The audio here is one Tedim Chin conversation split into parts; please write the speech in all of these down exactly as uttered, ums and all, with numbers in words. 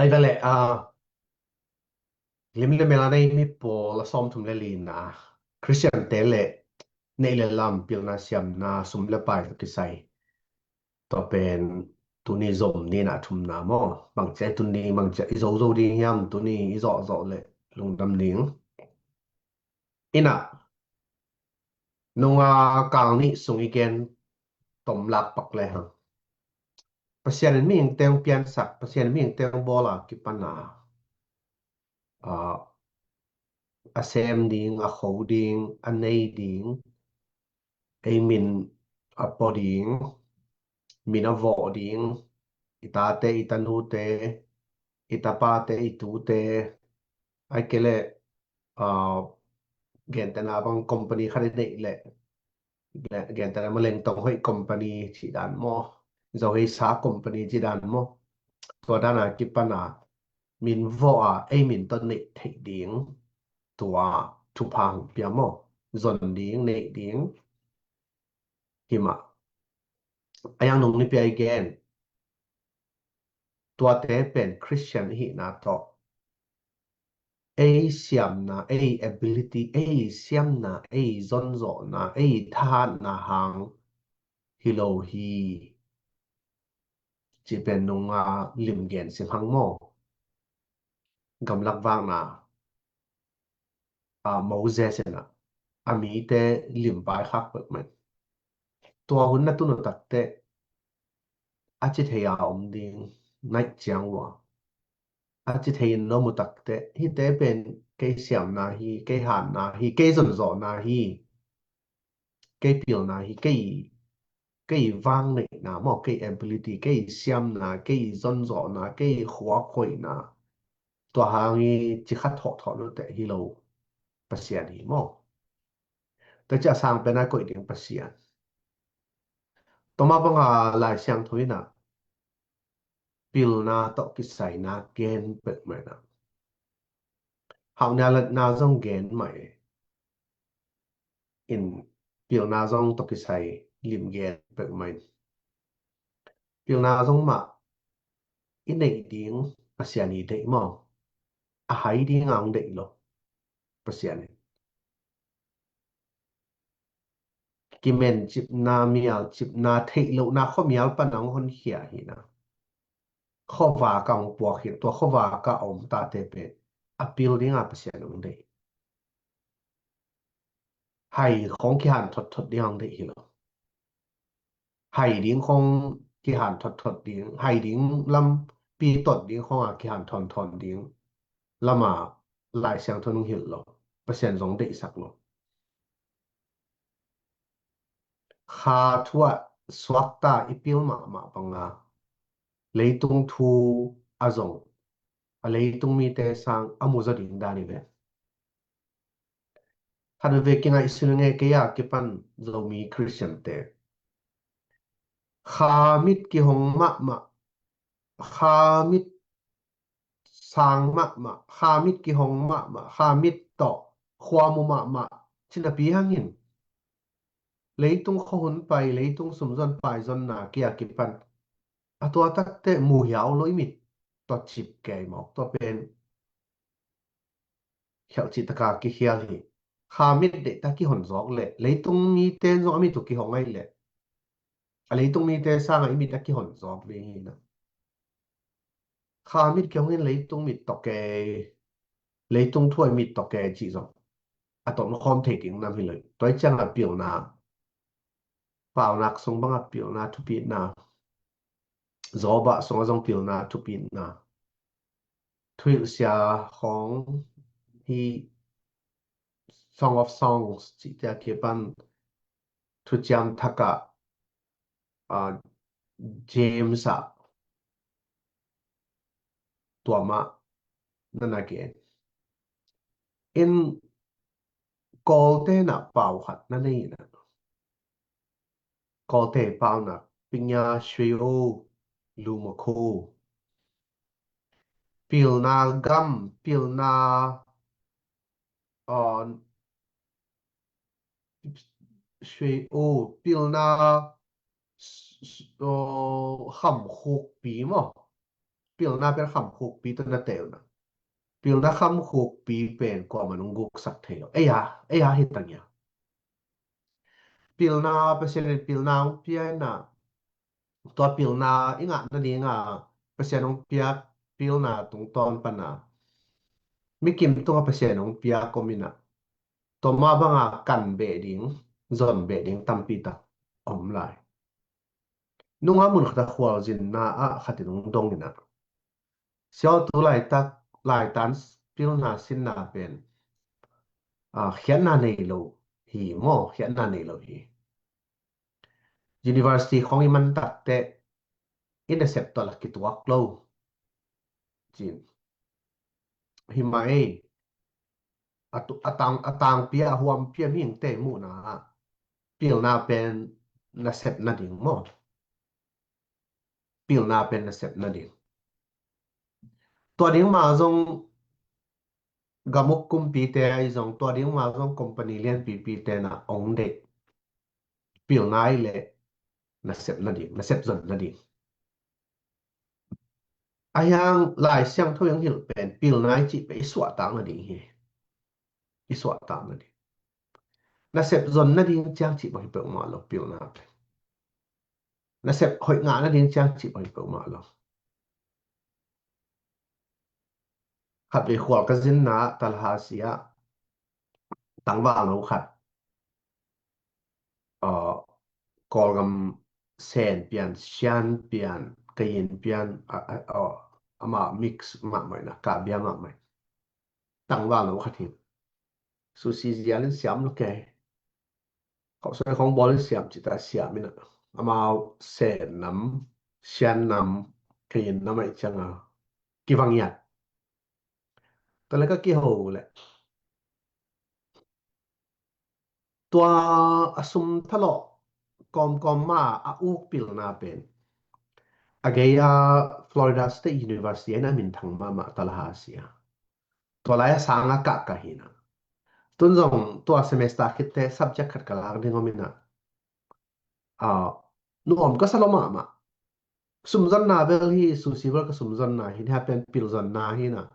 Ai vele a lim le mel a nei mi pawl a sawmthum le lina Khristiante le neih le lam, pilna siamna, sum le pai tawh kisai. Tua pen tuni zom ni na thumna maw? Bangcia i tun ding, bangcia i zo zo ding hiam, tuni i zawh zawh le lungdam ding. Ina nunga kang nih sung i gen tom lak pak le hang. Pasian in mihingte hong piansak, Pasian in mihingte hong bawl a kipan a, a sem ding, a kho ding, a nei ding, ei min a pua ding, min a vawh ding, i tate, i tanute, i tapate, i tute, ai kei le, a, gentena bang company khat i neih le, gentena Maleng tong hoih company ci dan maw, Zo hei sa company ci dan maw, tua dana kipana min vawh a ei min tawh neih theih ding, tua thupha hong pia maw, zon ding, neih ding. Himah a yang nung nipi a i gen tuate pen Khristian i hihna tawh ei siamna, ei ability, ei siamna, ei zonzawhna, ei thahatna hang hi lo hi. Ci pen nunga limgen sim hang maw? Gamlak vakna a Moses in a mite limpai khak peuhmah. Tua hun na tun uh takteh a ci thei a om ding naih ciang uh a, a ci thei in na om uh takteh hihte pen kei siamna hi, kei hatna hi, kei zonzawhna hi, kei pilna hi, kei, kei vangneihna maw, kei ability, kei siamna, kei zonzawhna, kei khuak hoihna, tua hang i ci khat thawhthawh nuteh hi lo Pasian hi maw? Tua ci a sang pen a koih ding Pasian. Tua mah banga Lai Siangtho in a pilna tawh kisaina gen peuhmah in a, hauhna latna zong gen mah e. In pilna zong tawh kisai limgen peuhmah in, pilna zong mah i neih ding Pasian i deih maw? A hai ding a hong deih lo Pasian in. Kimen cipna, mial cipna, theih lohna khuamial pan a hong honkhia hi na. Khuavak a hong puak hi, tua khuavak a om tate pen a pil dinga Pasian hong deih. Hai khong kihan thotthot ding hong deih hi lo. Hai ding khong kihan thotthot ding, hai ding lampi tot ding khong a kihan thonthon ding lama Lai Siangtho nung hilh lo, Pasian zong deihsak lo. Kha thu ah suakta i pil mahmah banga leitung thu a zong a leitung mite sang a mu zaw ding dan i ve. Khat veve kingaihsun nge kei a kipan Zomi Khristiante. Kha mit kihong mahmah, kha mit sang mahmah, kha mit kihong mahmah, kha mit tawh khua mu mahmah cinapi hangin leitung khuahun pai, leitung sumzon paizonna kia kipan a tua takte mu hiau lo i mit tawh cip kei mawk tua pen khialh cih taka kikhial hi. Kha mit deihta kihon zawk leh leitung mite zong a mit uh kihong ahi leh a leitung mite sanga i mit a kihon zawk ding hi na. Kha mit kihong in leitung mit tawh kei, leitung thu a i mit tawh kei cih zong a tawh na khawm thei ding nam hi lo. Tua i cianga pilna, Paunak sung banga pilna thupitna, Zawbah sunga zong pilna thupitna, thuhilhsia khawng hi, Song of Songs cihte a kipan thuciam thakah, ah, James ah tua mah na na gen. In Kawlte na pau khat na nei na. Kawlte pau na pinya shweo lumakho. Pilna gam, pilna, uh, shweo, pilna, uh, hamkhukpi maw. pilna pen khamkhukpi tawh na teh uh na. Pilna khamkhukpi pen kuamah in hong guksak thei lo. Ei a, ei a hi tang ia. Pilna, Pasian in pilna hong pia in a, tua pilna i ngah nading a Pasian hong piak pilna tungtawn pan a, mikim tungah Pasian hong piak om in a, tua mah bang a kan beh ding, zon beh ding tampi tak om lai. Nungah mun khat a khualzinna ah khat in hong dong in a, siavutu laitak, laitan pilna sinna pen, ah, khiatna nei lo hi maw, khiatna nei lo hi. University khawng i man tak teh i nasep tawh la kituak lo. Cin. Hi mah ei. A tu-, a tang, a tangpi a huampi a mihingte muhna ah pilna pen nasep nading maw. Pilna pen nasep nading. Tua ding mah zong gamuk kumpite ahi zong, tua ding mah zong company lianpipite na ong deih. Pilna i leh nasep nading, nasep zon nading. Ahi hang Lai Siangtho i hong hilh pen pilna i cih pen i suahtak nading hi. I suahtak nading. Nasep zon nading ciang cih bang hi peuhmah lo pilna pen. Nasep hoih ngah nading ciang cih bang hi peuhmah lo. Khatvei khual ka zinna ah Tallahassee ah tangvalno khat, ah, Kawlgam Sen pian, Sian pian, Kayin pian, a, a, a, amah mix mahmah in a, Karbi mahmah in. Tangvalno khat hi. Sushi zial in siam lo kei. Khawhsoi khawng bawl in siam cih ta siam in a. Amau Sen nam, Sian nam, Kayin nam ahih ciang a kivang hiat. Tua leh ka kiho leh, tua a sum thalawh kawmkawm mah a uk pilna pen a gei a Florida State University in a minthang mahmah Tallahassee ah. Tua lai a sang a kah ka hi in a. Tun zong tua semester khit teh subject khat ka lak ding om in a. Ah, nuam ka sa lo mahmah. Sumzonna bel hi, sushi bel ka sumzonna hi, hia pen pilzonna hi in a.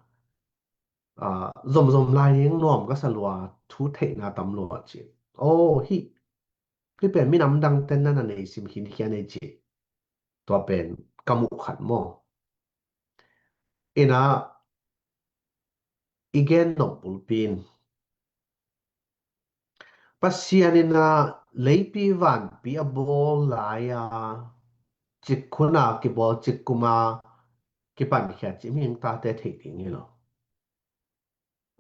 Ah, zomzom lai ding nuam ka sa lua, thu theihna tam lua ci. Oh, hih, hih pen minam dangte na na nei sim khinkhia nei ci. Tua pen ka muh khat maw. In a, i gen nop bulpi in, Pasian in a leipi vanpi a bawl lai a, cik hun a kibawl, cik kum a kipankhia cih mihing tate theih ding hi lo.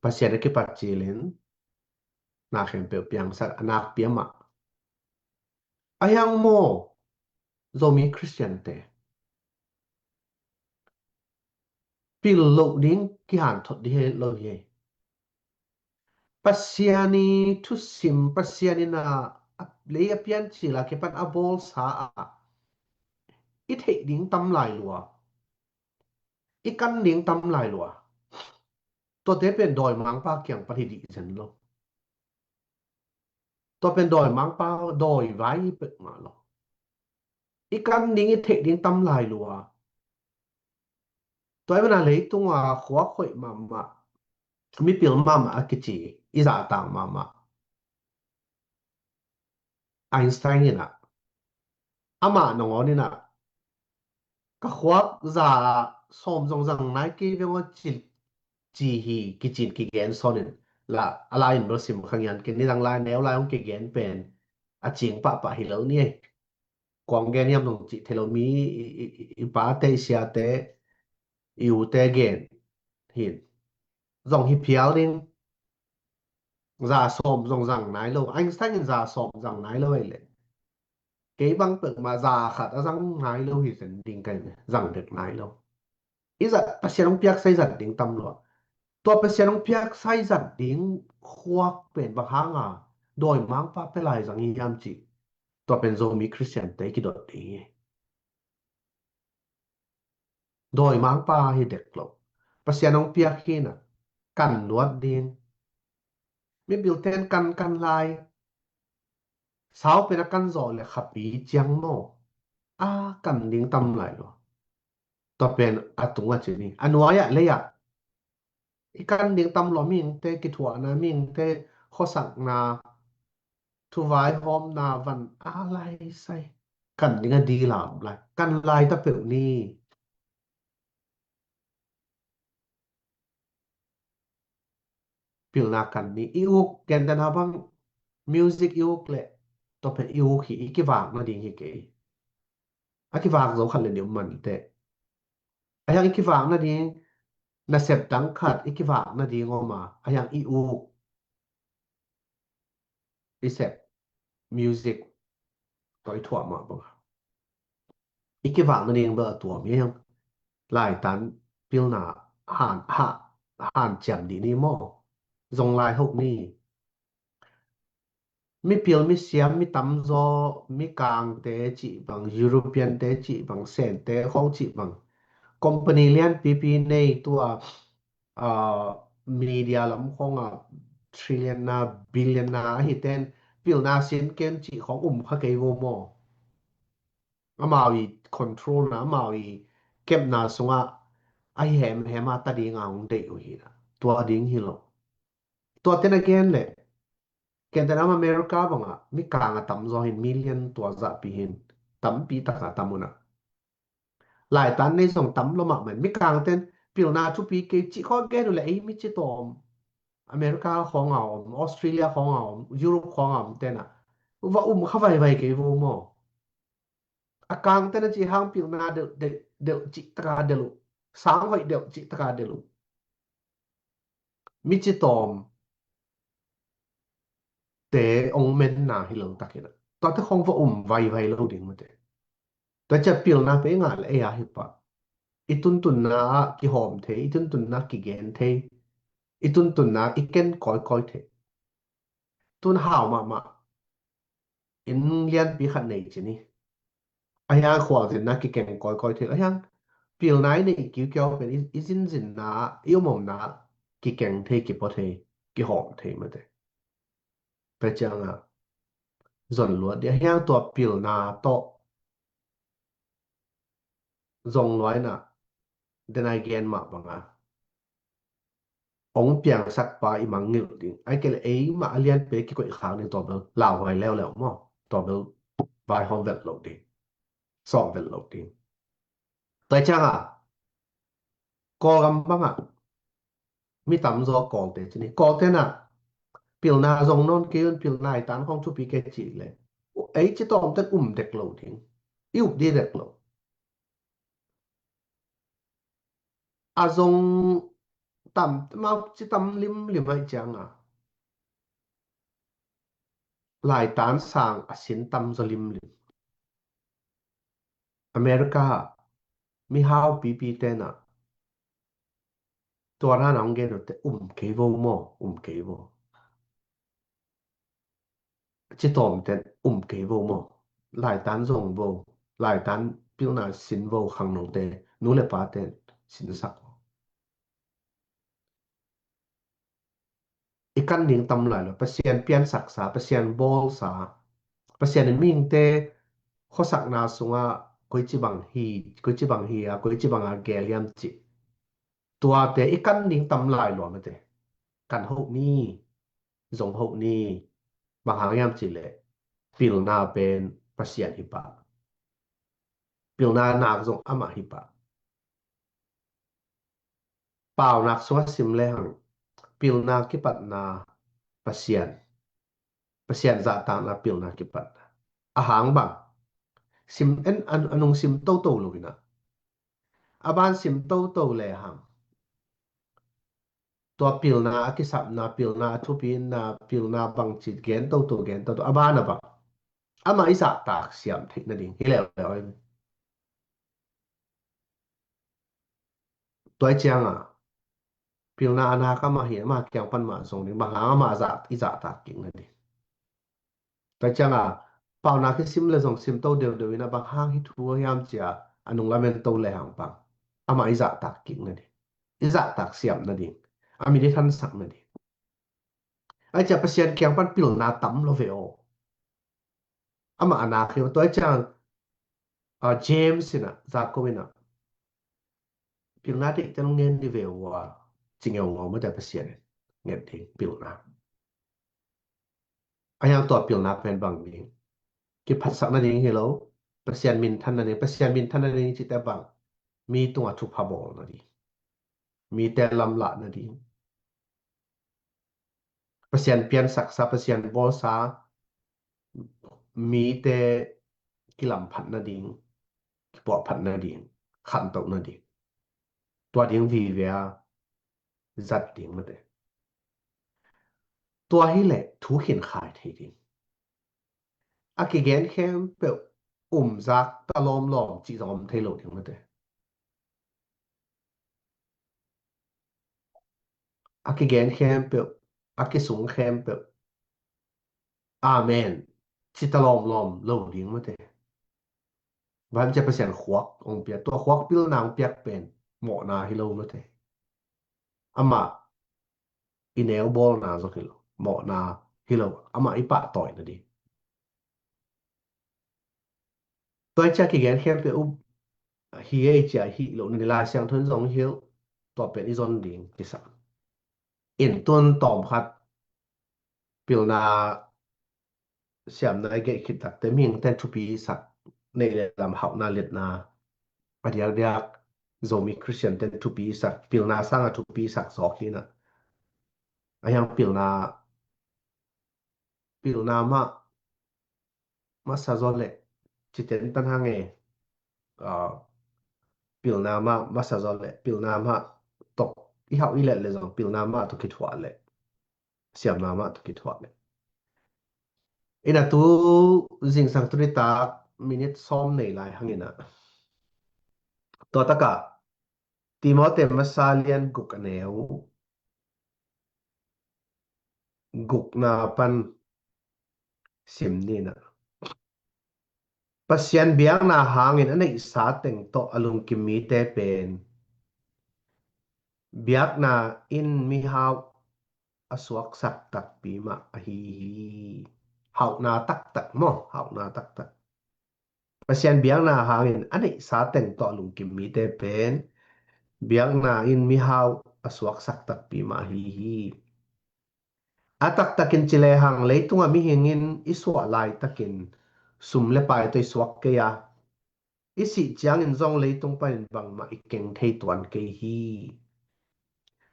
Pasian a kipat cilin na khempeuh piangsak a nakpi amah. Ahi hang maw, Zomi Khristiante pil loh ding kihanthot ding hi lo hi. Pasian i thusim, Pasian in a, a lei a piancil a kipan a bawlsa a i theih ding tam lai lua, i kan ding tam lai lua. Tuate pen dawimangpa kiang pan hi dih zen lo. Tua pen dawimangpa dawi vai hi peuhmah lo. I kan ding i theih ding tam lai lua. Tua i mana leitung a khuak hoih mahmah, mipil mahmah a kici, i zahtak mahmah Einstein in a, amah nangawn in a, ka khuak za sawm zong zang nai kei veng aw ci, ci hi, kicin kigen sawn in la, a lai in bel sim kha ngian kei, nidang lai neu lai hong kigen pen a cing pahpah hi lo ni ei. Kuang gen hiam zong cih thei lo, mi i, i, i, i pate, i siate, i ute gen hin. Zong hi phial ding. Za sawm zong zang nai lo. Einstein in za sawm zang nai lo ei leh, kei bang peuhmah za khat a zang nai lo hi zen ding ka hi, zang dek nai lo. I zat, Pasian hong piaksa i zat ding tam lo. Tua Pasian hong piaksa i zat ding khuak pen bang hanga dawimangpa pia lai zang i hiam cih, tua pen Zomi Khristiante i kidot ding hi. Dawimangpa hi dek lo. Pasian hong piak hi na, kan nuat ding. Mipilte in kan kan lai. Sau pen a kan zawh leh khapi ciang maw, a kan ding tam lai lo. Tua pen a tung a ci ni. A nuai ah lei ah i kan ding tam lua mihingte, kithuahna mihingte, khuasakna, thuvaihawmna van a lai sai. Kan ding a dil a om lai. Kan lai ta peuh ni. Pilna kan ni. I uk, gentehna bang, music i uk leh tua pen i uk hi, i kivak nading hi kei. A kivak zo khat le nih om mah teh. A hiang i kivak nading, nasep dang khat i kivak nading om a, a hiang i uk, i sep, music, tua i thuah mah bang a, i kivak nading bel a tuam hi. A hiang laitan pilna han, ha, hanciam dih ni maw? Zong lai hoh ni. Mipil, misiam, mi tamzaw, Mikangte cih bang, Europeante cih bang, Sente khawng cih bang, company lianpipi nei, tua, ah, media lam khawng a trillionaire, billionaire ahi ten pilna sin ken cih khawng um kha kei vo maw? Amau i controlna, amau i kepna sungah ahi hemhem a ta ding a hong deih uh hi na. Tua ding hi lo. Tua ten a gen leh, gentehna America bang a Mikang a tamzaw hin, million tua zahpi hin, tampi tak a tam uh na. Laitan nei zong tam lua mahmah in, Mikang ten pilna thupi kei cih khawng gen uh leh, ei mi ci tawm, America khawng a om, Australia khawng a om, Europe khawng a om ten a va um kha vaivai kei vo maw? A kangte na cih hang pilna delh, delh, delh cih taka delh uh. Sang hoih delh cih taka delh uh. Mi ci tawm te ong menna hi lo takin a, tuate khawng va um vaivai lo ding mate. Tua ciah pilna pe i ngah le ei a hi pah. I tuntunna ah kihawm thei, i tuntunna kigen thei, i tuntunna i ken kawikawi thei. Tun hau mahmah inn lianpi khat nei ci ni. A hiang khualzinna kikeng kawikawi thei. A hiang pilna i neih kiukiau pen i, i zinzinna, i omomna kikeng thei, kipua thei, kihawm thei mate. Tua ciangah zon luat dih. A hiang tua pilna tawh zong luaina, den a i gen mah banga ong piangsak pa i mangngilh ding. Ai kei le eimah a lianpi kikoih khak ding, tua bel lauhuai leuleu maw? Tua bel vaihawm velh loh ding, sawm velh loh ding. Tua ciangah Kawlgam bangah mi tamzaw Kawlte ci ni. Kawlte na pilna zong nawn kei un, pilna i tan khawng thupi kei cih le ei ci tawmten um dek lo ding. I uk dih dek lo. A zong tam, mau ci tam limlim aih cianga laitan sang a sin tamzaw limlim. America mihau pipi tena tua rana hong gen uh te um kei vo maw? Um kei vo. Ci tawmten um kei vo maw? Laitan zong vo, laitan pilna sin vo, khangnote, nu le paten sinsak vo. I kan ding tam lai lo. Pasian piansaksa, Pasian bawlsa, Pasian in mihingte khuasakna sungah koici bang hi, koici bang hi a, koici banga gel hiam cih, tuate i kan ding tam lai lo mate. Kan hoh ni, zong hoh ni. Bang hang hiam cih leh pilna pen Pasian hi pah. Pilna nak zong amah hi pah. Paunak sungah sim lehang pilna kipatna Pasian, Pasian zahtakna pilna kipatna. A hang bang sim en, a nung sim toto lo ina, a ban sim toto lehang tua pilna a kisapna, pilna a thupina, pilna bangci gen toto, gen toto, a ban a bang amah i zahtak siam theih nading hi leuleu. Tua cianga pilna a nak amah hi, amah kiang pan mah zong ding, bang hang amah zah, i zahtak kik nading. Tua cianga paunak i sim le zong sim to deuhdeuh ina, bang hang hi thu hiam cia a nung lamen to lehang bang amah i zahtak kik nading, i zahtak siam nading, a min i thansak nading. Ai cia Pasian kiang pan pilna tam lo ve aw. Amah a nak hi. Tua ciang, a, James ina, Jacob ina, Pilna deihte hong ngen dih ve ua, ci ngeungau mate Pasian in. Nget ding pilna. A hiang tua pilna pen bang ding? Kiphatsakna ding hi lo. Pasian minthanna ding, Pasian minthanna ding cite bang? Mi tungah thupha bawlna ding. Mite lamlahna ding. Pasian piansaksa, Pasian bawlsa mite kilamphatna ding, kipuahphatna ding, khantohna ding. Tua ding vive a zat ding mate. Tua hileh thu khin khai thei ding. A kigen khempeuh umzak ta lawmlawm cih zong om thei lo ding mate. A kigen khempeuh, a kisung khempeuh, amen ci ta lawmlawm lo ding mate. Van cia Pasian khuak hong piak, tua khuak pilna hong piak pen mawhna hi lo mate. Amah i neu bawlna zong hi lo, mawhna hi lo, amah i pahtawina ding. Tua i cia kigen khempeuh up hi ei cia hi lo ni, Lai Siangtho in zong hi lo, tua pen i zon ding kisa. In tun tawm khat pilna siamna i geih khit takte mihingten thupi sak, neih le lam hauhna liatna, a diakdiak Zomi Khristian ten thupi sak, pilna sanga thupi sak zawk hi na. A hiang pilna, pilna mah masa zaw leh, citen tan hang e, ah, pilna mah masa zaw leh, pilna mah tawh i hauh i let leh zong pilna mah tawh kithuah leh, siamna mah tawh kithuah leh. Ina tu zingsang tu nitak minit sawm nei lai hang ina. Tua takah Timote masa lian guk a neu gukna pan sim ni na. Pasian biakna hangin a neihsa teng tawh a lungkim mite pen biakna in mihau a suaksak takpi mah ahi hi. Hauhna taktak maw, hauhna taktak. Pasian biakna hangin a neihsa teng tawh a lungkim mite pen biakna in mihau a suaksak takpi mah ahi hi. A taktakin ci lehang leitungah mihing in i suah laitakin sum le pai tawh i suak kei a, i sih ciangin zong leitung panin bangmah i keng thei tuan kei hi.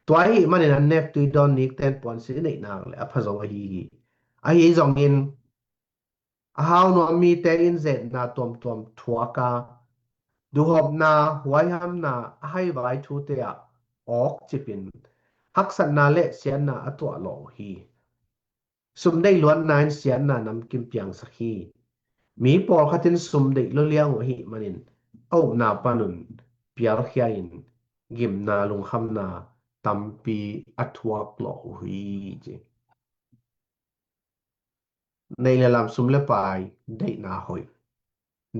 Tua ahih manin an nek tui dawn nikten puansilh i neih nak le a pha zong ahi hi. Ahi zongin a hau nuam mite in zetna tuamtuam thuak a, duhhopna, huaihamna, a haivai thute ah awk cipin haksatna le siatna a tuah lawh uh hi. Sum deih luatna in siatna namkim piangsak hi. Mi pawlkhat in sum deih lawliang uh ahih manin a upna panun pialkhia in gimna lungkhamna tampi a thuak lawh uh hi, ci. Neih le lam, sum le pai deihna hoih,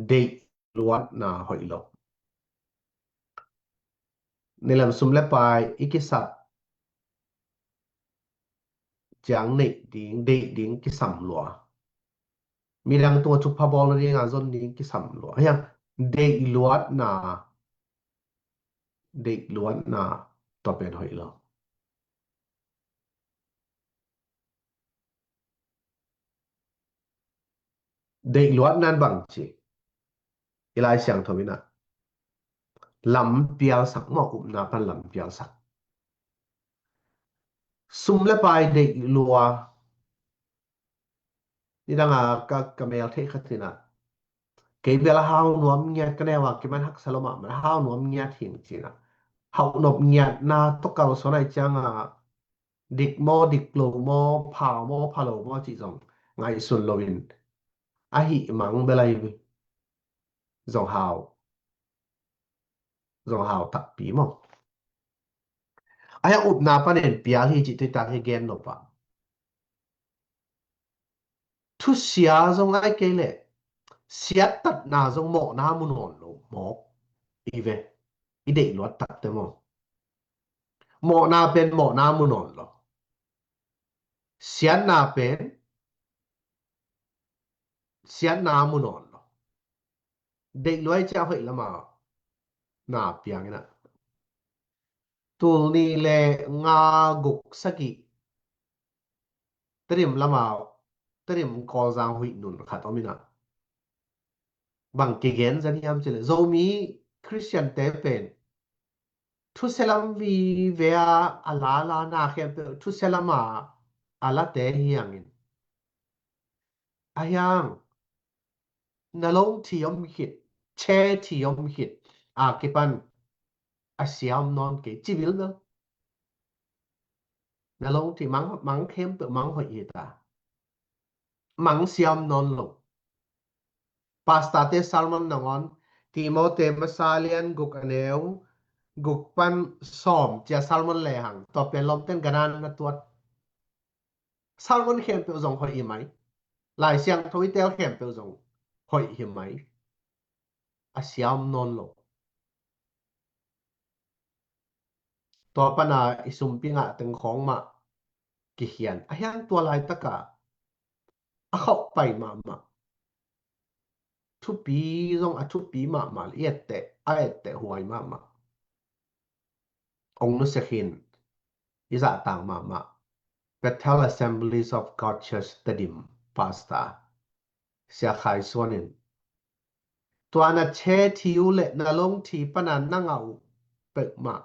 deih luatna hoih lo. Neih le lam, sum le pai i kisap ciang neih ding, deih ding kisam lua. Midang tungah thupha bawlna dinga zon ding kisam lua. Ahi hang deih luatna, deih luatna tua pen hoih lo. Deih luatna in bang ci? I Lai Siangtho in ah lam pialsak maw, upna pan lam pialsak. Sum le pai deih lua. Nidang a ka, ka mel theih khat in ah, kei bel a hau nuam ngiat, ka neu a kiman haksa lo mahmah, a hau nuam ngiat hing ci-in ah, hauh nop ngiatna tawh kalsuan ahih ciangin ah, dik maw, dik lo maw, pha maw, pha lo maw cih zong ngaihsun loin, ahih mang bel ahi zong hau, zong hau takpi maw. Ahi a upna panin pial hi cih tuitak hi gen nop ah. Thusia zong ngai kei leh siattatna zong mawhna mu nawn lo mawk i ve. I deih luat takte maw. Mawhna pen mawhna mu nawn lo. Siatna pen siatna mu nawn lo. Deih luai ciah hoih lama na piang in ah. Tul nih le nga, guk, sagih, Tedim lama, Tedim Kawlzang huih nun khat om inah, bang kigen zen hiam cileh, Zomi Khristiante pen thusia lam vive a, a la la na khempeuh thusia lama a late hiangin, a hiang, na lawng thi om khit, che thi om khit a kipan a sia om nawn kei, ci bilbel. Na lawng thi mang, mang khempeuh mang hoih hi ta, mang sia om nawn lo. Pastor te sermon nangawn, Timothy masa lian guk, a neu guk pan sawm cia sermon lehang, tua pen lawmten ganan na tuat. Sermon khempeuh zong hoih hi mai. Lai Siangtho i tel khempeuh zong hoih hi mai. A sia om nawn lo. Tua pana i sumpi ngah teng khawng mah kikhian. A hiang tua laitaka a khauh pai mahmah. Thupi zong a thupi mahmah, i etteh, a etteh huai mahmah. Ong nusia khin, i zahtang mahmah Bethel Assemblies of God Church Tedim pastor Sia Khai Suan in, tua na che thi uh le na lawng thi pana na ngah uh peuhmah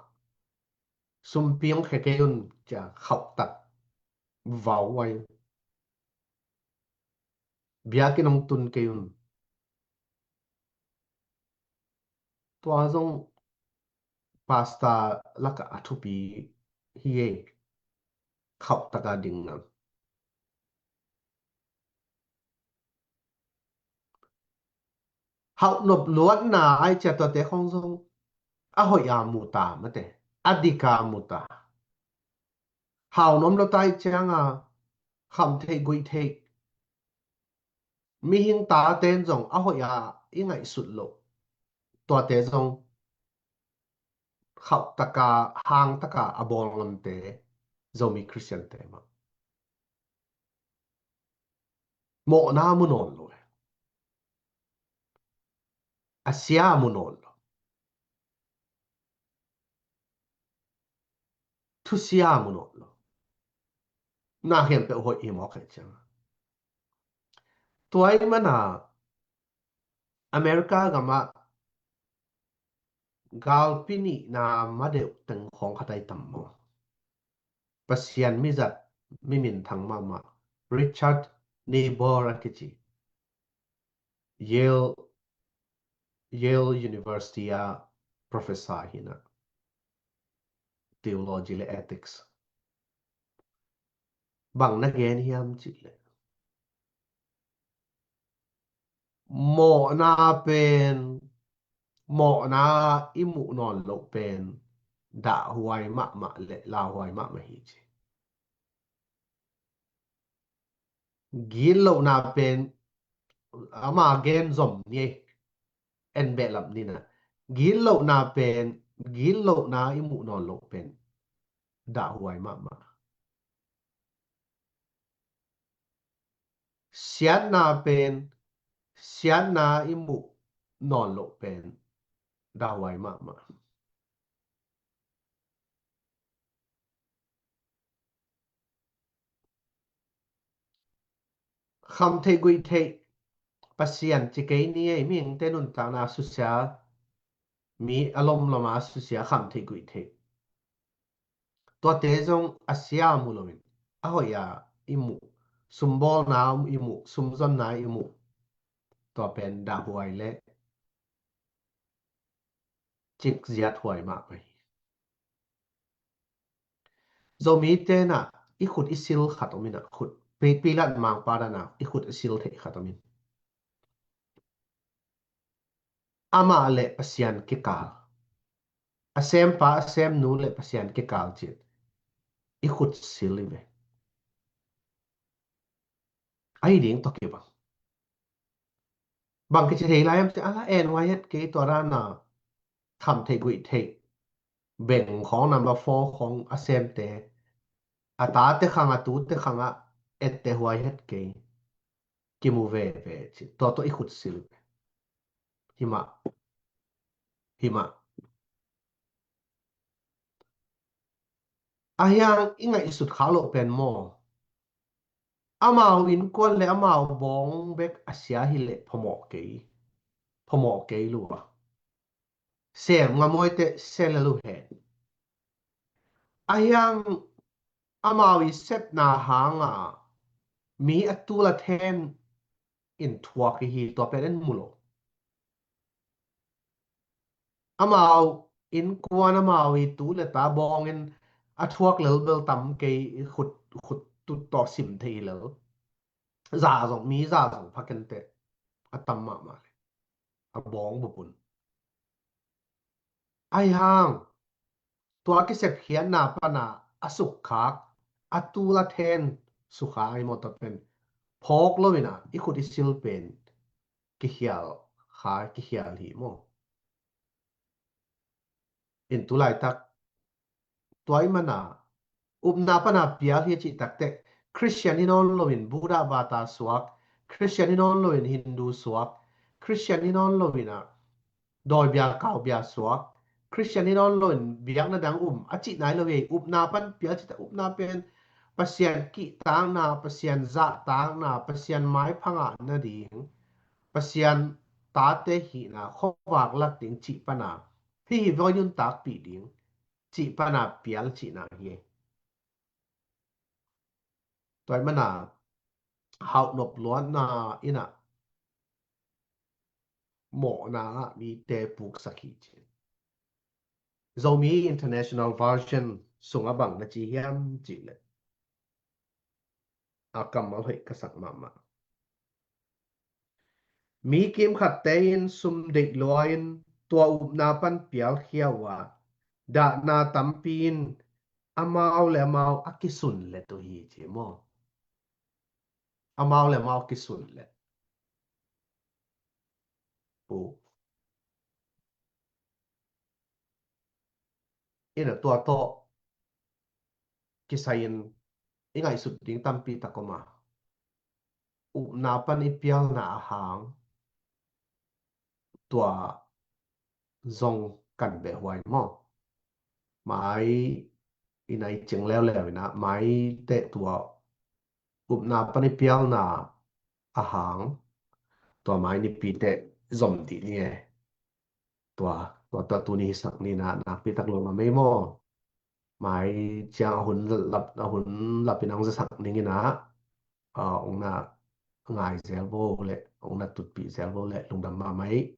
sumpi hong khia kei un, cia khauhtak vau ai. Biakinn hong tun kei un. Tua zong pastor lakah a thupi hi ei. Khauhtaka ding nang. Hauh nop luatna ai cia tuate khong zong a hoih a mu ta mate, a dik a mu ta. Hau nuam lo ta i cianga kham theih guih theih mihing taten zong a hoih a i ngaihsut loh tuate zong khauhtaka, hangtaka a bawl ngamte Zomi Khristiante mah. Mawhna mu nawn lo e. A sia mu nawn lo. Thusia mu nawn lo. Na khempeuh hoih hi mawk hi ciang. Tua i mana America gamah galpi nihna madeuh teng khawng khat ai tam maw? Pasian mizat, mi minthang mahmah Richard Niebuhr a kici, Yale, Yale University a professor hi na, theology le ethics. Bang na gen hiam cih leh, mawhna pen, mawhna i muh nawn loh pen dahhuai mahmah le lauhuai mahmah hi ci. Gitlohna pen ama gen zom ni ei, en behlap ni na. Gitlohna pen, gitlohna i muh nawn loh pen dahhuai mahmah. Siatna pen, siatna i muh nawn loh pen dahhuai mahmah. Kham theih guih theih Pasian ci kei ni ei, mihingte nuntakna susia, mi a lomlom a susia kham theih guih theih. Tuate zong a sia mu loin a hoih a i muh, sumbawlna i muh, sumzonna i muh, tua pen dahhuai le cikziat huai mah pai. Zomi tenah i khut i sil khat om inah, khut Pi-, Pilat mangpa danah i khut i sil theih khat om in. Amah le Pasian kikal, a sempa a semnu le Pasian kikal cin i khut sil i ve. Ahi ding tawh kibang. Bang kici thei lai am ci a, la en huai het kei, tua dana kham theih guih theih beng khawng, number four khawng a semte a tate khang, a tute khangah etteh huai het kei. Kimu veve ci, tua tua i khut sil. Himah. Himah. Ahi hang i ngaihsut kha loh pen maw, amau innkuan le amau bawng bek a sia hi leh phamawh kei, phamawh kei lua. Sem ngam uh teh sem lel uh hen. Ahi hang amau i sepna hanga mi a tul a then in thuak hi hi, tua pen en mu lo. Amau innkuan, amau i tu le ta bawngin a thuak lel bel tam kei, i khut, khut tut tawh sim thei lel. Za zong, mi za zong pha kei teh a tam mahmah le a bawng bupun. Ahi hang tua kisep khiatna pana a sukkhak, a tul a then sukha i mawtaw pen phawk lo ina i khut i sil pen kikhial kha, kikhial hi maw. In tu laitak tua i mana upna pana pial hi a cih takteh Christian hi nawn loin Buddha bata suak, Christian hi nawn loin Hindu suak, Christian hi nawn loin a dawi bia kau bia suak, Christian hi nawn loin biakna dang um a cih nai lo hi. Upna pan pial cih tak upna pen Pasian kihtakna, Pasian zahtakna, Pasian maipha ngah nading, Pasian tate hihna khuavak lak ding cih pana hih hi, voi nuntakpih ding cih pana pial cihna hi. Tua i mana hauh nop luatna ina mawhna ah mite puksak hi ci. Zomi International Version sungah bang na ci hiam cih leh, a kammal hoih ka sak mahmah. Mi kimkhatte in sum deih lua in tua upna pan pialkhia uh a, dahna tampi in amau le amau a kisunlet uh hi ci maw. Amau le amau a kisunlet uh. Ina tua tawh kisai-in i ngaihsut ding tampi tak om a, upna pan i pialna a hang tua zong kan beh huai maw. Mai i nai cing leuleu ina mai teh tua upna pan i pialna a hang tua mai nipi teh zom dih ni e. Tua, tua, tua tuni hisak ni na nakpi tak lungdam ei maw. Mai ciang a hun lap, a hun lap in ang zasak ning ina, a, ong na ngai zel bo le, ong na tutpih zel bo le, lungdam mahmah ei.